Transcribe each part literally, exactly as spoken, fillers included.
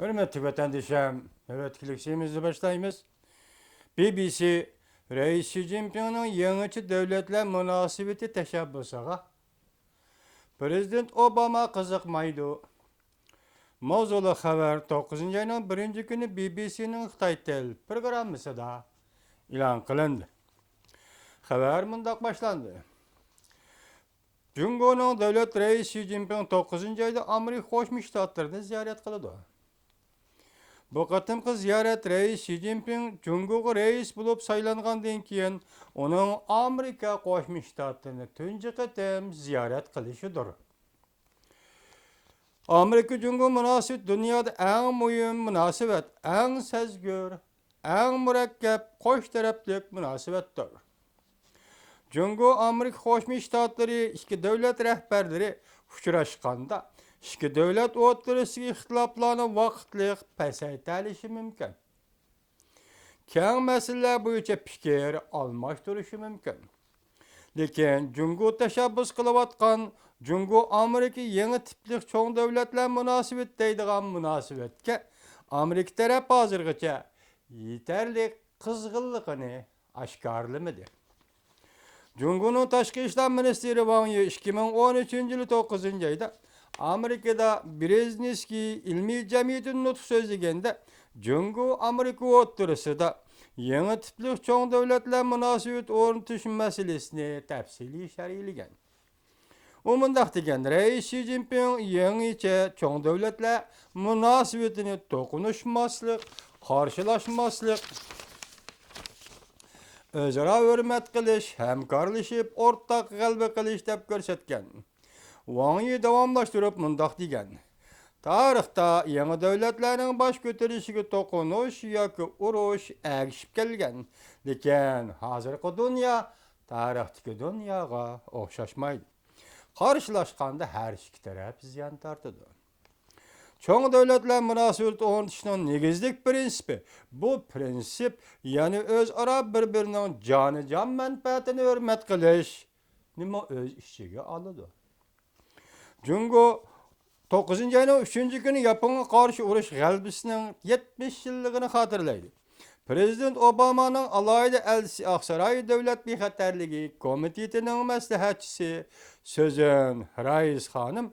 ھۆرمەتلىك ۋەتەندىشىم، نۆۋەتتىكى لېكسىيىمىزنى باشلايمىز. بى بى سى رەئىس شى جىنپىڭنىڭ يېڭىچە دۆلەتلەر مۇناسىۋىتى تەشەببۇسىغا پىرېزىدېنت ئوباما قىزىقمايدۇ. ماۋزۇلۇق خەۋەر توققۇزىنچى ئاينىڭ بىرىنچى كۈنى بى بى سىنىڭ خىتاي تىل پروگراممىسىدا ئېلان قىلىندى. خەۋەر مۇنداق باشلاندى. جۇڭگونىڭ دۆلەت رەئىسى شى جىنپىڭ توققۇزىنچى ئايدا ئامېرىكا قوشما شتاتلىرىنى زىيارەت قىلىدۇ. بۇ قېتىمقى زىيارەت رەئىس شى جىنپىڭ جۇڭگوغا رەئىس بولۇپ سايلانغاندىن كېيىن ئۇنىڭ ئامېرىكا قوشما شتاتلىرىنى تۇنجى قېتىم زىيارەت قىلىشىدۇر. ئامېرىكا جۇڭگو مۇناسىۋىتى دۇنيادا ئەڭ مۇھىم مۇناسىۋەت، ئەڭ سەزگۈر، ئەڭ مۇرەككەپ، قوش تەرەپلىك مۇناسىۋەتتۇر. جۇڭگو ئامېرىكا قوشما شتاتلىرى ئىككى دۆلەت رەھبەرلىرى ئۇچراشقاندا، ئىككى دۆلەت ئوتتۇرىسىدىكى ئىختىلاپلارنى ۋاقىتلىق پەسەيتەلىشى مۇمكىن. كەڭ مەسىلىلەر بويىچە پىكىر ئالماشتۇرۇشى مۇمكىن. لېكىن جۇڭگو تەشەببۇس قىلىۋاتقان جۇڭگو ئامېرىكا يېڭى تىپلىق چوڭ دۆلەتلەر مۇناسىۋىتى دەيدىغان مۇناسىۋەتكە ئامېرىكا تەرەپ ھازىرغىچە يېتەرلىك قىزغىنلىقىنى ئاشكارىلىمىدى. جۇڭگونىڭ تاشقى ئىشلار مىنىستىرى ۋاڭ يى ئىككى مىڭ ئون ئۈچىنچى يىلى توققۇزىنچى ئايدا ئامېرىكىدا برېزنسكىي ئىلمىي جەمئىيىتىدە نۇتۇق سۆزلىگەندە، جۇڭگو ئامېرىكا ئوتتۇرىسىدا يېڭى تىپلىق چوڭ دۆلەتلەر مۇناسىۋىتى ئورنىتىش مەسىلىسىنى تەپسىلىي شەرھلىگەن. ئۇ مۇنداق دېگەن، رەئىس شى جىنپىڭ يېڭىچە چوڭ دۆلەتلەر مۇناسىۋىتىنى توقۇنۇشماسلىق، قارشىلاشماسلىق، ئۆزئارا ھۆرمەت قىلىش، ھەمكارلىشىپ ئورتاق غەلىبە قىلىش دەپ كۆرسەتكەن. ۋاڭ يى داۋاملاشتۇرۇپ مۇنداق دېگەن، تارىختا يېڭى دۆلەتلەرنىڭ باش كۆتۈرۈشىگە توقۇنۇش ياكى ئۇرۇش ئەگىشىپ كەلگەن، لېكىن ھازىرقى دۇنيا تارىختىكى دۇنياغا ئوخشاشمايدۇ. قارشىلاشقاندا ھەر ئىككى تەرەپ زىيان تارتىدۇ. چوڭ دۆلەتلەر مۇناسىۋىتى ئورنىتىشنىڭ نېگىزلىك پىرىنسىپى، بۇ پىرىنسىپ، يەنى ئۆزئارا بىر-بىرىنىڭ جانىجان مەنپەئەتىنى ھۆرمەت قىلىشنىمۇ ئۆز ئىچىگە ئالىدۇ. جۇڭگو توققۇزىنچى ئاينىڭ ئۈچىنچى كۈنى ياپونغا قارشى ئۇرۇش غەلىبىسىنىڭ يەتمىش يىللىقىنى خاتىرىلەيدۇ. پىرېزىدېنت ئوبامانىڭ ئالاھىدە ئەلچىسى ئاقساراي دۆلەت بىخەتەرلىكى كومىتېتىنىڭ مەسلىھەتچىسى سۆزۈن رايس خانىم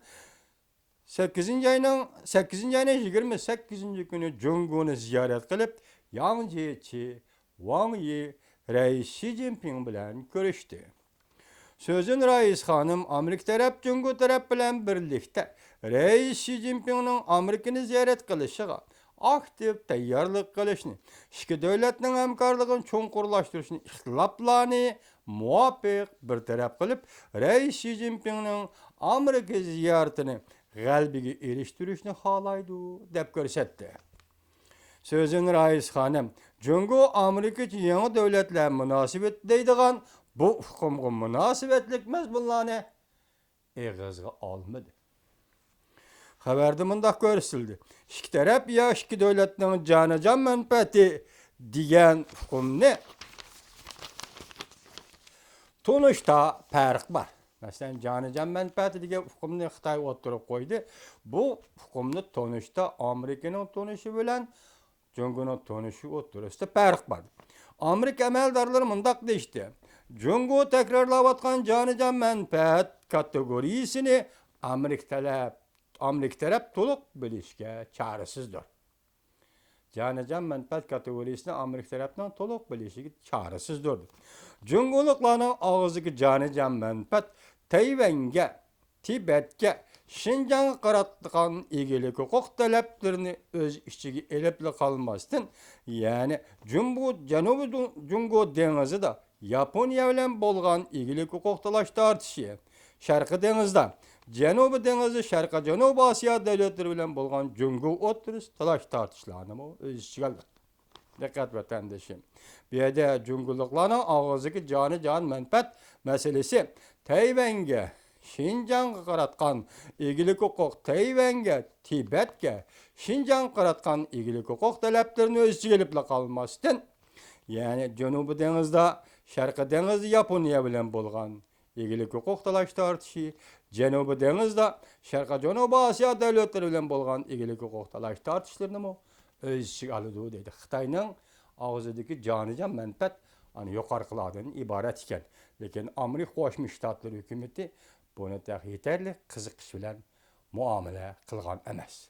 سەككىزىنچى ئاينىڭ، سەككىزىنچى ئاينىڭ يىگىرمە سەككىزىنچى كۈنى جۇڭگونى زىيارەت قىلىپ، ياڭ جيېچى، ۋاڭ يى، رەئىس شى جىنپىڭ بىلەن كۆرۈشتى. سۆزۈن رايس خانىم ئامېرىكا تەرەپ جۇڭگو تەرەپ بىلەن بىرلىكتە رەئىس شى جىنپىڭنىڭ ئامېرىكىنى زىيارەت قىلىشىغا ئاكتىپ تەييارلىق قىلىشنى، ئىككى دۆلەتنىڭ ھەمكارلىقىنى چوڭقۇرلاشتۇرۇشنى، ئىختىلاپلارنى مۇۋاپىق بىر تەرەپ قىلىپ، رەئىس شى جىنپىڭنىڭ ئامېرىكا زىيارىتىنى غەلىبىگە ئېرىشتۈرۈشنى خالايدۇ، دەپ كۆرسەتتى. سۆزۈن رايس خانىم، جۇڭگو ئامېرىكىچە يېڭى دۆلەتلەر مۇناسىۋىتى دەيدىغان بۇ ئۇقۇمغا مۇناسىۋەتلىك مەزمۇنلارنى ئېغىزغا ئالمىدى. خەۋەردە مۇنداق كۆرسىتىلدى، ئىككى تەرەپ يا ئىككى دۆلەتنىڭ جانىجان مەنپەئەتى دېگەن ئۇقۇمنى تونۇشتا پەرق بار. مەسىلەن، جانىجان مەنپەئەتى دېگەن ئۇقۇمنى خىتاي ئوتتۇرىغا قويدى. بۇ ئۇقۇمنى تونۇشتا ئامېرىكىنىڭ تونۇشى بىلەن جۇڭگونىڭ تونۇشى ئوتتۇرىسىدا پەرق بار. ئامېرىكا ئەمەلدارلىرى مۇنداق دېيىشتى، جۇڭگو تەكرارلاۋاتقان جانىجان مەنپەئەت كاتېگورىيىسىنى ئامېرىكا تەلەپ، ئامېرىكا تەرەپ تولۇق بىلىشكە چارىسىزدۇر. جانىجان مەنپەئەت كاتېگورىيىسىنى ئامېرىكا تەرەپنىڭ تولۇق بىلىشىگە چارىسىزدۇر. جۇڭگولۇقلارنىڭ ئاغزىدىكى جانىجان مەنپەئەت تەيۋەنگە، تىبەتكە، شىنجاڭغا قاراتقان ئىگىلىك ھوقۇق تەلەپلىرىنى ئۆز ئىچىگە ئېلىپلا قالماستىن، يەنى جۇڭگو، جەنۇبىي دۇ-، جۇڭگو دېڭىزىدا ياپونىيە بىلەن بولغان ئىگىلىك ھوقۇق تالاش تارتىشى، شەرقىي دېڭىزدا، جەنۇبىي دېڭىزدا شەرقىي جەنۇبىي ئاسىيا دۆلەتلىرى بىلەن بولغان جۇڭگو ئوتتۇرىسىدا تالاش تارتىشلارنىمۇ ئۆز ئىچىگە ئالىدۇ. دىققەت ۋەتەندىشىم. بۇ يەردە جۇڭگولۇقلارنىڭ ئاغزىدىكى جانىجان مەنپەئەت مەسىلىسى تەيۋەنگە، شىنجاڭغا قاراتقان ئىگىلىك ھوقۇق، تەيۋەنگە، تىبەتكە، شىنجاڭغا قاراتقان ئىگىلىك ھوقۇق تەلەپلىرىنى ئۆز ئىچىگە ئېلىپلا قالماستىن، يەنى جەنۇبىي دېڭىزدا، شەرقىي دېڭىزدا ياپونىيە بىلەن بولغان ئىگىلىك ھوقۇق تالاش تارتىشى، جەنۇبىي دېڭىزدا شەرقىي جەنۇبىي ئاسىيا دۆلەتلىرى بىلەن بولغان ئىگىلىك ھوقۇق تالاش تارتىشلىرىنىمۇ ئۆز ئىچىگە ئالىدۇ، دەيدۇ. خىتاينىڭ ئاغزىدىكى جانىجان مەنپەئەت ئانا يۇقىرىقىلاردىن ئىبارەت ئىكەن، لېكىن ئامېرىكا قوشما شتاتلىرى ھۆكۈمىتى بۇنى تېخى يېتەرلىك قىزىقىش بىلەن مۇئامىلە قىلغان ئەمەس.